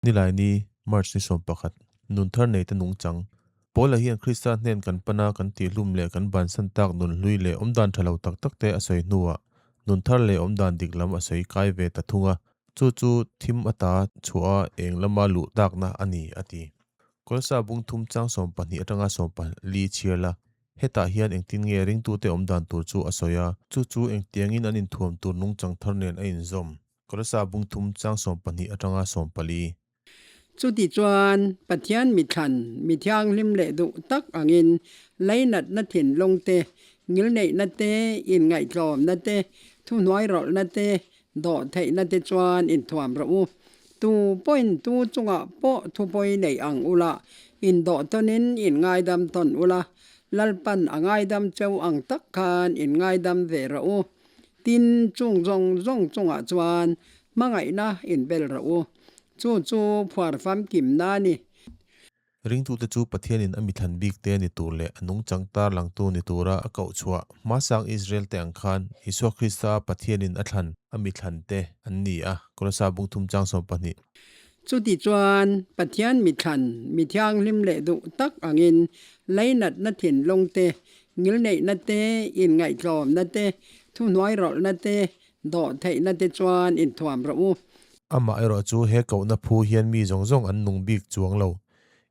Nilaini, March ni 11, Nun thar neite nungchang. Paula hian Krista hnen kan pana kan tihhlum leh kan bansan tak nun hlui leh awmdan tha lo tak tak te a sawi hnuah nun thar leh awmdan dik lam a sawi kai ve ta thung a, chu chu thim ata chhuah a eng lama luh takna a ni, a ti. Kawlsa bung thum chang 12 atanga 14 chhiar la, hetah hian engtin nge ringtute awmdan tur chu a sawi a, chu chu engtiangin an inthuam tur nungchang thar nen a inzawm. Kawlsa bung thum chang 12 atanga 14. Chuti chuan Pathian mithlan, mi thianghlim leh duh tak angin leinatna thinlung te, ngilneihna te, inngaihtlawmna te, thuhnuairawlhna te, dawhtheihna te chuan inthuam rawh u. Tu pawhin tu chungah pawh thupawi neih ang ula, indawh tawnin inngaidam tawn ula, Lalpan a ngaidam cheu ang tak khan inngaidam ve rawh u. Tin, chung zawng zawng chungah chuan hmangaihna inbel rawh u. Chu chu phuar famkimna a ni. Ringtute chu Pathianin a mithlan bik te ni tur leh a nungchang tarlangtu ni tura a koh chhuah hmasang Israel te ang khan Isua Krista Pathianin a thlan a mithlan te an ni a, Kolosa bung thum chang 12. Chuti chuan Pathian mithlan, mi thianghlim leh duh tak angin leinatna thinlung te, ngilneihna te, inngaihtlawmna te, thuhnuairawlhna te, Dawhtheihna te chuan inthuam rawh u. Amah erawh chu he kohna phu hian mi zawng zawng an nung bik chuang lo.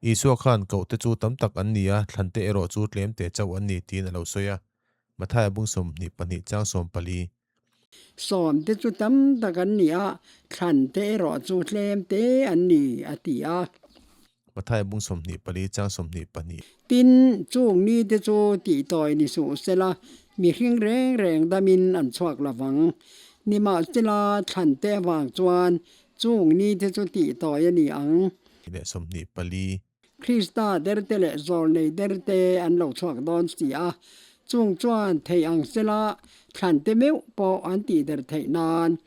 Isua khan koh te chu tam tak an ni a, thlan te erawh chu tlem te chauh an ni tiin a lo sawi a. Mathaia bung 22 chang 14. Sawm te chu tam tak an ni a, thlan te erawh chu tlem te an ni, a ti a. Mathaia bung 24 chang 22. Tin, chung ni te chu tihtawi ni suh sela, mihring reng reng damin an chhuak lo vang. Nimahsela, thlan te avang chuan chung ni te chu tihtawi a ni ang. Leh 24. Krista derte leh zawlnei derte an lo chhuak dawn si a, chung chuan thei ang sela thlan te meuh pawh an tihder theih nan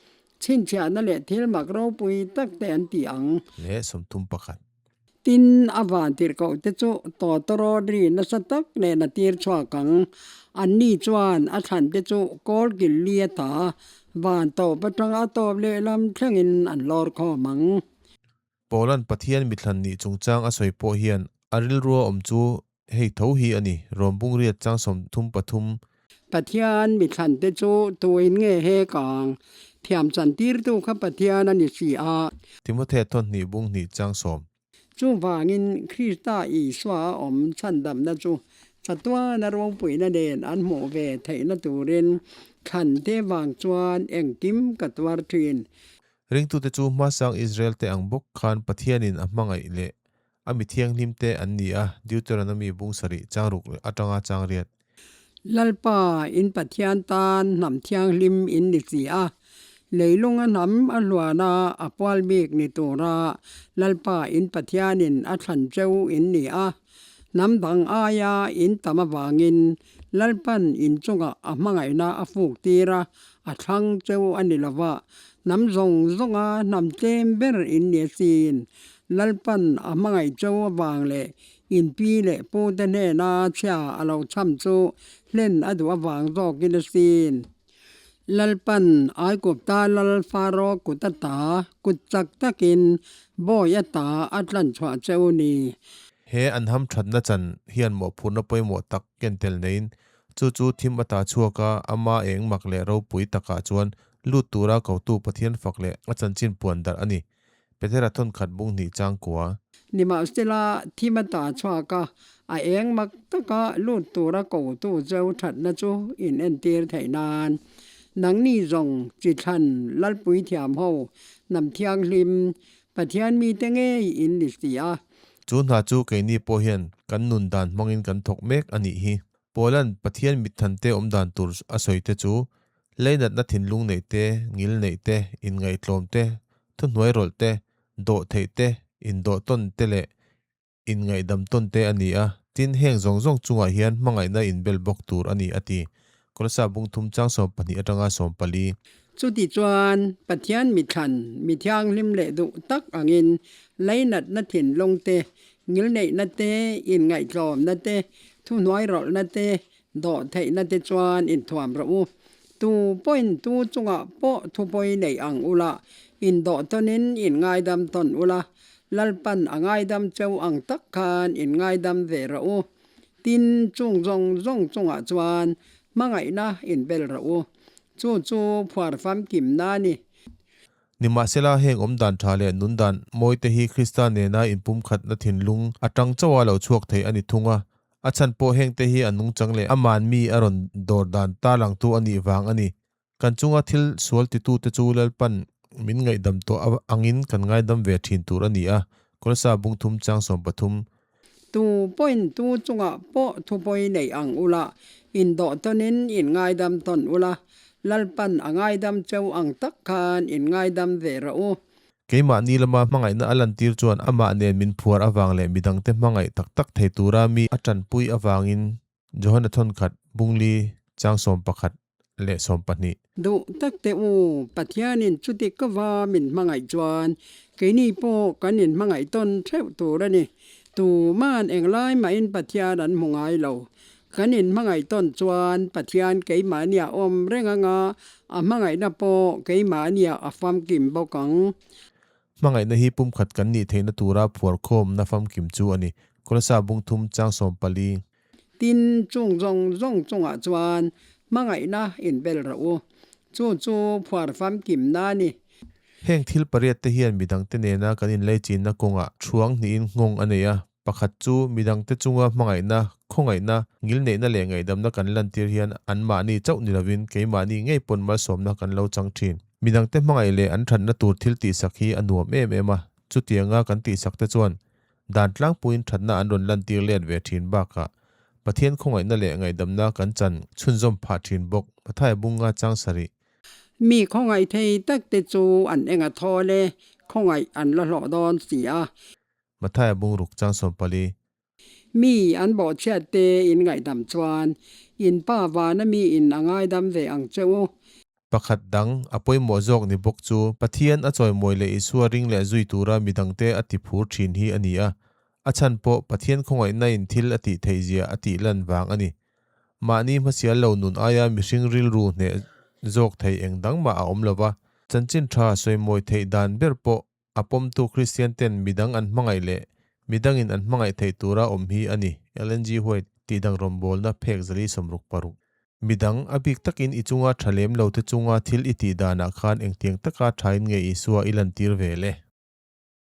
Chhinchhiahna leh thil mak ropui tak te an ti ang. Leh 31. Tin, a van tirhkoh te chu tawtawrawt ri nasa tak nen a tir chhuak ang. Anni chuan a thlan te chu kawl kil li a ta, van tawp atanga a tawp lehlam thlengin an lawr khawm ang. Paula'n Pathian mithlan nih chungchang a sawi pawh hian a rilrua awm chu hei tho hi a ni, Rom bung riat chang 33. Pathian mithlan te chu tuin nge he kang thiam chan tirtu kha Pathian a ni si a. Timothea thawn hnih bung hnih chang 10. Chuvangin Krista Isua a awm chhandamna chu chatuana ropuina nen an hmuh ve theihna turin thlan te vang chuan engkim ka tuar thin. Ringtute chu hmasang Israel te ang bawk khan Pathianin a hmangaih leh a mi thianghlim te an ni a, Deuteronomy bung sarih chang ruk atanga chang riat. Lalpa, in Pathian tan hnam thianghlim in ni si a, leilunga hnam a hluana a pual bik ni tura Lalpa in Pathianin a thlan cheu in ni a, hnam dang aia in tam avangin Lalpan in chungah a hmangaihna a fuk tir a, a thlang cheu a ni lova, hnam zawng zawnga hnam tlem ber in ni asin. Lalpan a hmangaih cheu avang leh in pi leh pute hnena chhia a lo chham chu hlen a duh avang zawkin asin. Lalpan Aigupta lal Faro kut ata kut chak takin bawi ata a tlan chhuah cheu ni. He an ham thatna chan hian mawhphurhna pawimawh tak ken tel neiin chu chu thim ata chhuak a, ama eng mak leh ropui takah chuan lut tura kotu Pathian fak leh a chanchin puan darh a ni. Petera thawn khat bung hnih chang kua. Nimahsela, thim ata chhuak a, a eng mak taka lut tura kotu cheu thatna chu in entir theih nan. Nangni zawng chi thlan Lalpui thiam ho, hnam thianghlim, Pathian mite ngei in ni si a. Chu hna chu keini pawh hian kan nun dan hmangin kan thawk mek a nih hi. Paula'n Pathian mitthante awm dan tur a sawi te chu leinatna thinlung neih te, ngil neih te, inngaihtlawm te, thuhnuai rawlh te, dawh theih te, indawh tawn te leh inngaihdam tawn te a ni a, tin heng zawng zawng chungah hian hmangaihna inbel bawk tur a ni a ti. Kolosa bung thum chang 12 atanga 14. Chuti chuan Pathian mithlan, mi thianghlim leh duh tak angin leinatna thinlung te, ngilneihna te, inngaihtlawmna te, thuhnuairawlhna te, dawhtheihna te chuan inthuam rawh u. Tu pawhin tu chungah pawh thupawi neih ang ula, indawh tawnin inngaidam tawn ula. Lalpan a ngaidam cheu ang tak khan in ngaidam ve rawh u. Tin, chung zawng zawng chungah chuan hmangaihna in bel rawh u. Chu chu phuar famkimna a ni. Nimahsela, heng awmdan tha leh nundan mawite hi Krista nena inpumkhatna thinlung atang chauha lo chhuak thei a ni thung a. A chhan pawh hengte hi a nungchang leh aman mi a rawn dawr dan tarlangtu a nih vang a ni. Kan chunga thil sual titute chu Lalpan min ngaihdam tawh angin kan ngaidam ve thin tur a ni a, Kolosa bungthum chang 13. Tu pawhin tu chungah pawh thupawi nei ang ula, indawh tawnin in ngaidam tawn ula, Lalpan a ngaidam cheu ang tak khan in ngaidam ve rawh u. Keimahni lama hmangaihna a lantir chuan amah nen min phuar avang leh midangte hmangaih tak tak thei tura mi a tanpui avangin Johana thawnkhat bungli chang 11 leh 12. Duh tak teh u, Pathianin chuti ka va min hmangaih chuan keini pawh kan inhmangaih tawn theuh tur a ni. Tuman englai mahin Pathian an hmu ngai lo. Kan inhmangaih tawn chuan Pathian keimahnia awm reng anga a hmangaihna pawh keimahnia a famkim bawk ang. Hmangaihna hi pumkhat kan nih theihna tura phuarkhawmna famkim chu a ni. Kolosa bungthum chang 14. Tin, chung zawng zawng chungah chuan hmangaihna inbel rawh u. Chu chu phuar famkimna a ni. Heng thil pariatte hian midangte nena kan inleichinna kawngah thuang hnihin nghawng a nei a. Pakhat chu midangte chunga hmangaihna, khawngaihna, ngilneihna leh ngaihdamna kan lantir hian anmahni chauh ni lovin keimahni ngei pawn malsawmna kan lo chang thin. Midangte hmangaih leh an thatna tur thil tihsak hi a nuam em em a, chutianga kan tihsakte chuan Dan tlangpuiin thatna an rawn lantir let ve thin bakah Pathian khawngaihna leh ngaihdamna kan chan chhunzawm phah thin bawk, Mathaia bunga chang sarih. Mi khawngaih thei tak te chu an enga thawl e, khawngaih an la hlawh dawn si a. Mathaia bungruk chang 14. Mi an bawhchhiat te in ngaihdam chuan in pa vana mi in a ngaidam ve ang che u. Pakhat dang, a pawimawh zawk ni bawk chu Pathian a chawimawi leh Isua ring leh zui tura midangte a ti phur thin hi a ni a. A chhan pawh Pathian khawngaihna-in thil a tih theih zia a tih lan vang a ni. Mahni hmasial lo nun aia mihring rilru hneh zawk thei eng dang mah a awm lo va. Chanchin tha sawimawi theih dan ber pawh a pawmtu Kristian ten midang an hmangaih leh midangin an hmangaih theih tura awm hi a ni, Ellen G. White tih dang rawngbawlna phek 460. Midang, a bik takin i chunga tha lem lo te chunga thil i tih danah khan engtiang taka thain nge Isua i lantir ve le?